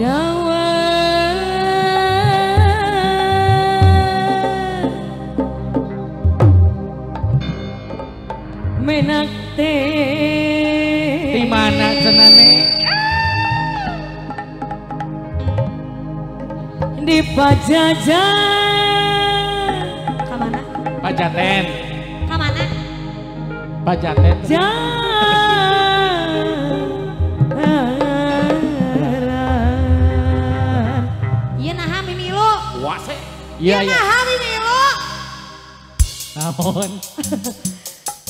Dawa menak teh di mana cenane di Pajajaran. Kamana? Pajaten. Kamana? Pajaten. Iya naha mimilu. Wase. Iya iya. Naha mimilu. Naon?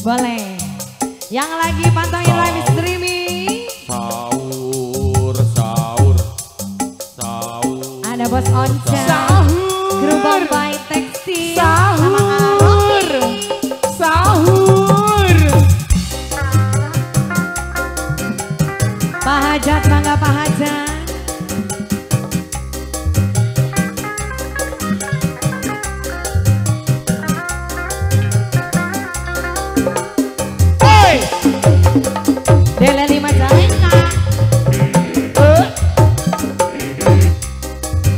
Boleh. Yang lagi pantengin live streaming. Sahur, sahur, sahur. Ada Bos Onca. Sahur. Gerobak by Tekstil. Sahur. Sahur. Pak Hajat, bangga Pak Hajat. Dele 5 Majalengka.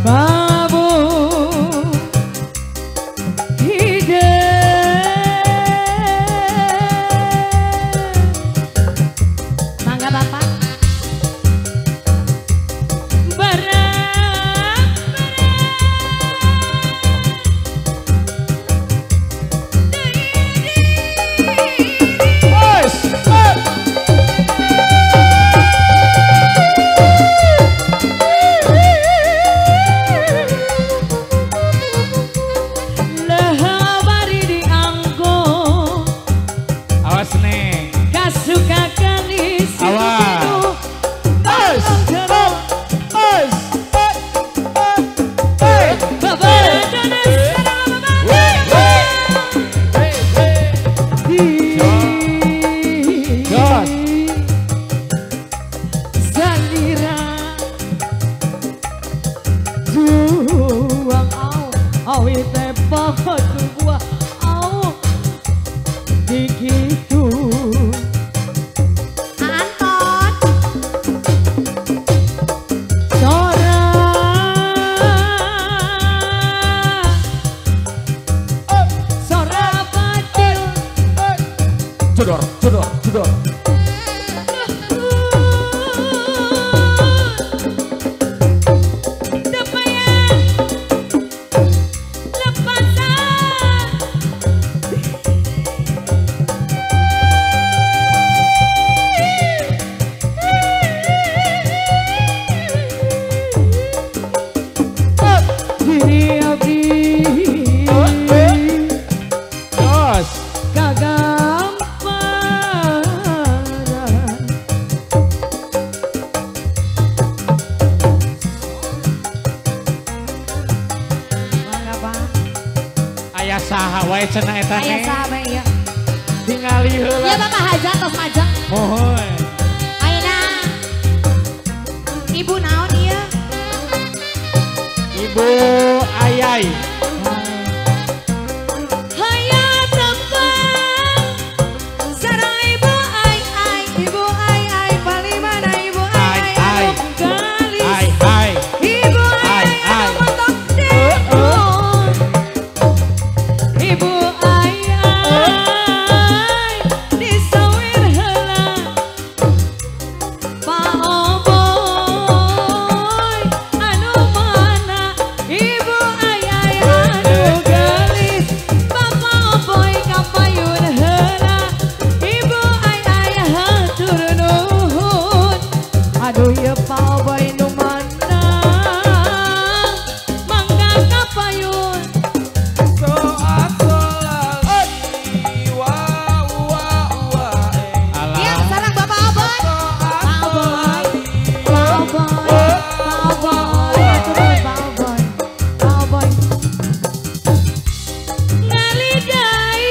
Babu hide mangga Bapak. Berat Cedor, cedor, cedor. Saha wae cenah eta aya saha bae ieu tingali heula ieu Bapak Hajat tos majeng mohon ayeuna ibu naon ieu ibu ayai haya tepang sareng ibu ai ai ibu ai ai palimana ibu ai ai ai ai ibu ai ai motok ibu ai ai disawir heula Pak Oboy anu mana ibu ai ai anu gelis Bapak Oboy kapayun heula ibu ai ai hatur nuhun aduh ieu Pak Oboy nu mana mangga kapayun. Iya, sareng Bapak Oboy. Pak Oboy. Pak Oboy. Pak Oboy. Atur nuhun Pak Oboy. Pak Oboy. Ngalidai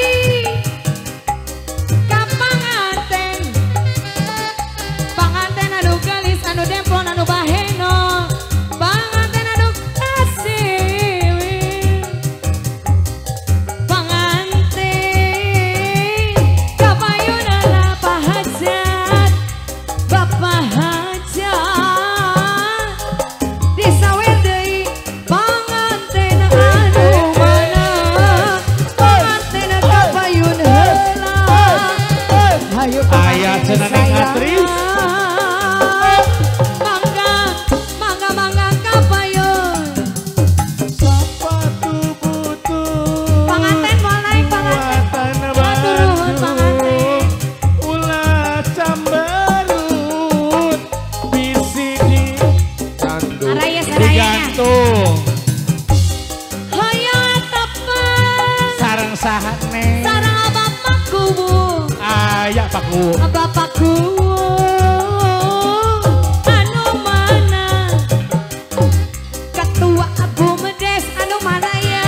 ka panganten panganten anu gelis anu demplon anu baheno panganten anu kasiwi panganten kapayunana Pak Hajat Bapak Hajat Cenah Neng Atris. Mangga, mangga, mangga kapayun. Sepatu butut. Panganten mau naik panganten. Matur nuhun panganten. Ulah camberut bisi di Araya sarayanya. Digantung. Hoyong tepang. Sareng saha Neng? Sareng bapakku. Aya Pakku. Bapakku anu mana? Ketua BUMDes anu mana ya?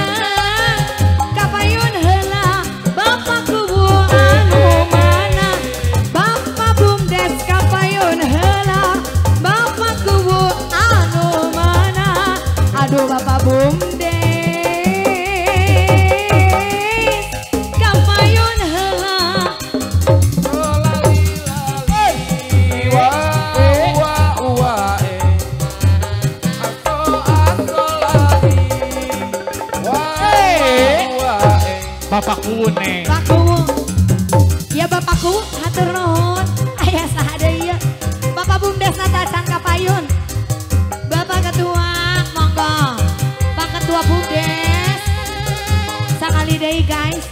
Kapayun heula bapakku anu mana? Bapak BUMDes kapayun heula bapakku anu mana? Aduh Bapak BUMDes kapayun heula. Bapakku Neng. Bapakku. Ya bapakku, hatur nuhun. Aya saha deui ieu? Bapak BUMDes natasan kapayun. Bapak Ketua, monggo. Pak Ketua BUMDes. Sakali deui guys.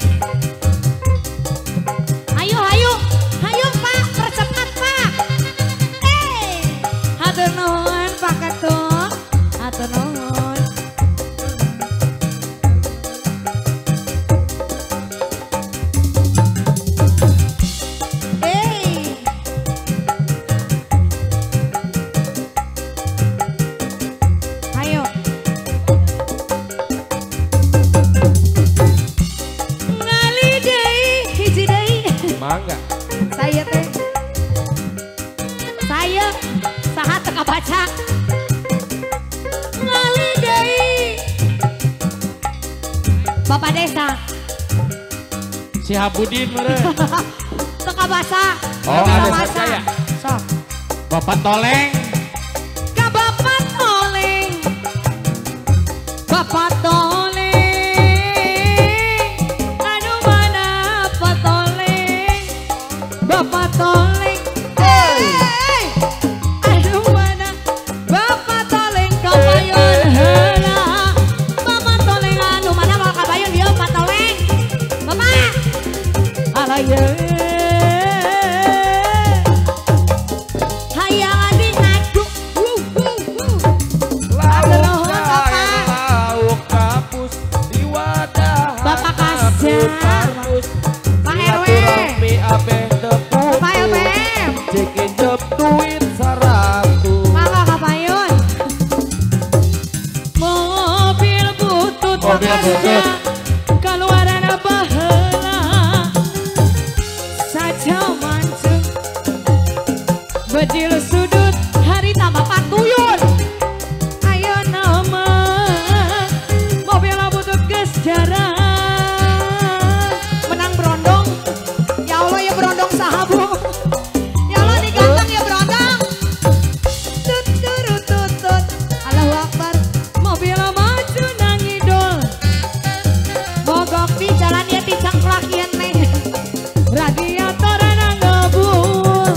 Ayo, ayo. Ayo Pak, percepat Pak. Hatur nuhun Pak Ketua. Hatur nuhun. Ayo. Ngali deui, hiji deui. Mangga. Saya teh. Saya saha teu kabaca. Ngali deui. Bapak desa. Si Habudin meureun. Teu kabaca. Oh, Teu ada kabaca. saya. Sok. Bapak Toleng. Ka Bapak Toleng. Bapak Toleng. Anu mana Pak Toleng? Bapak Toleng. Hey. Anu mana Bapak Toleng kapayun heula. Bapak Toleng anu mana mau kapayun dia Pak Toleng. Bapak. Alaye. Hayang diaduk. Wuh wuh wuh. Lauk Bapak. kain, lauk kapus di wadah. Bapak Kasja. Kardus. Pak RW. Silaturahmi abeh tepung. Bapak LPM. Cek injep duit 100. Mangga kapayun. Mobil butut Pak Mobil Kasja. butut. Kaluaran baheula. Saja mancung. Bedil sudut harita Bapak tuyul. Ayo nama mobil butut geus jarang. Menang berondong. Ya Allah ya berondong saha Bu. Ya Allah diganteng ya berondong. Tut turut tut tut. Allahu Akbar. Mobil maju nangidul. Mogok di jalan ya dicengklak yen neh. Radiator ngebul.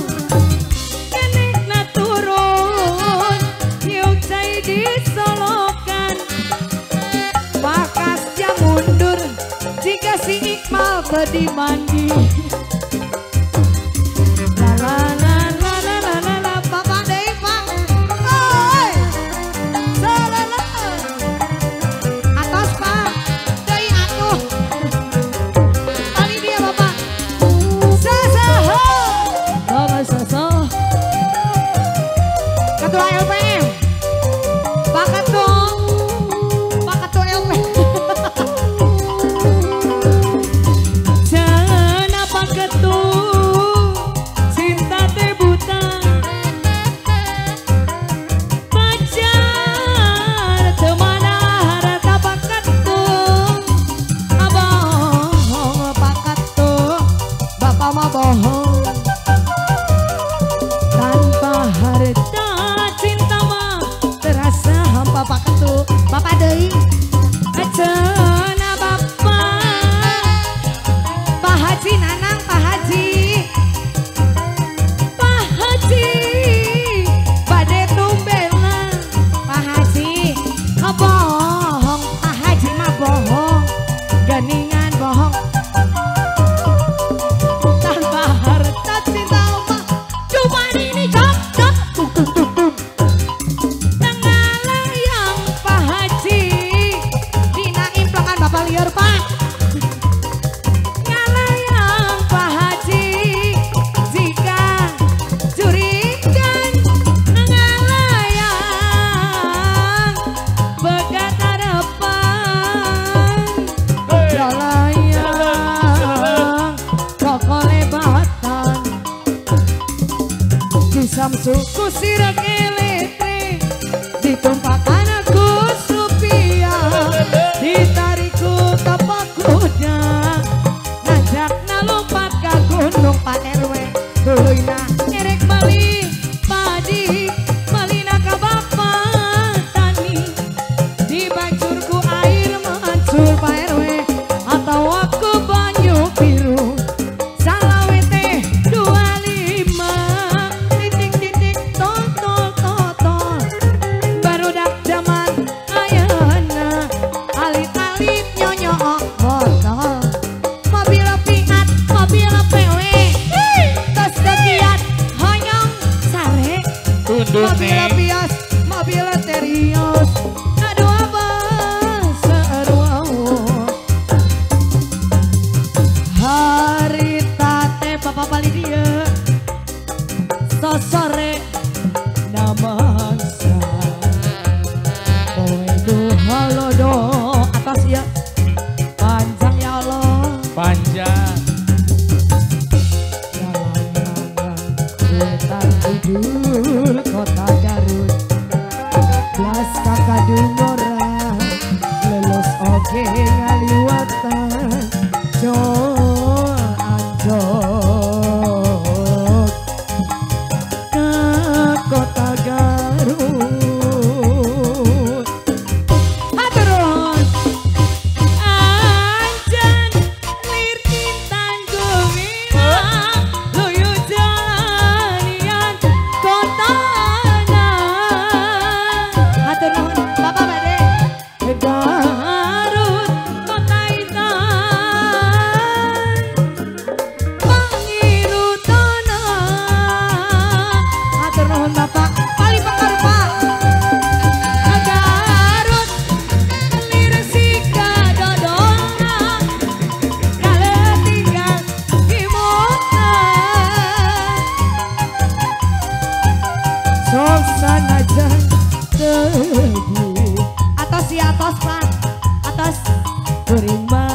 Kenekna turun. Yuk cai disolokan. Bakasnya mundur jika si Iqbal tadi mandi. La la la la la la la la Bapak deui Pak. Oi. Salala. Atos Pak. Deui atuh. Kali dia Bapak. Sasaho. Bapak saso. Ketua LPM. Pak Ketua. Pak Ketua LPM. Jangan Pak Ketua, cinta teh buta. Pacar teu mana harta Pak Ketua. Abohong Pak Ketua, Bapak mah bohong. Tanpa harta cinta Disamsu ku sirak elektrik, ditumpakan ku supia, ditarik ku tapak kuda, ngajakna lompat ka gunung Pak RW, tuluyna erek bali padi, malina ka bapak tani, dibacur ku air mancur Pak RW, atau aku banyu biru. Salawe teh 25 titik titik tol tol tol tol, barudak zaman ayeuna alit-alit nyonyok botol, mobil Fiat, mobil PW, tos dekiat hoyong sare, Tunduk mobil Neng. Vios, mobil Terios, aduh abah seru. Harita teh papa pali dia sosore namangsa poe halodo atas ya panjang ya Allah Panjang. Jalan wetan kidul kota Garut blas kakadungora lulus oge ngaliwatan jol anjog ke kota Garut. Haturun anjan lir intan gumilang luyu jalanian kotana. Hatur nuhun Bapak bade. Garut kota intan pangirutana. Hatur nuhun Bapak paling pakar Pak. Garut lir sika dodolna kaletinggal imutna. Sok sanajan tebih Atos ya atos Pak, atos. terima.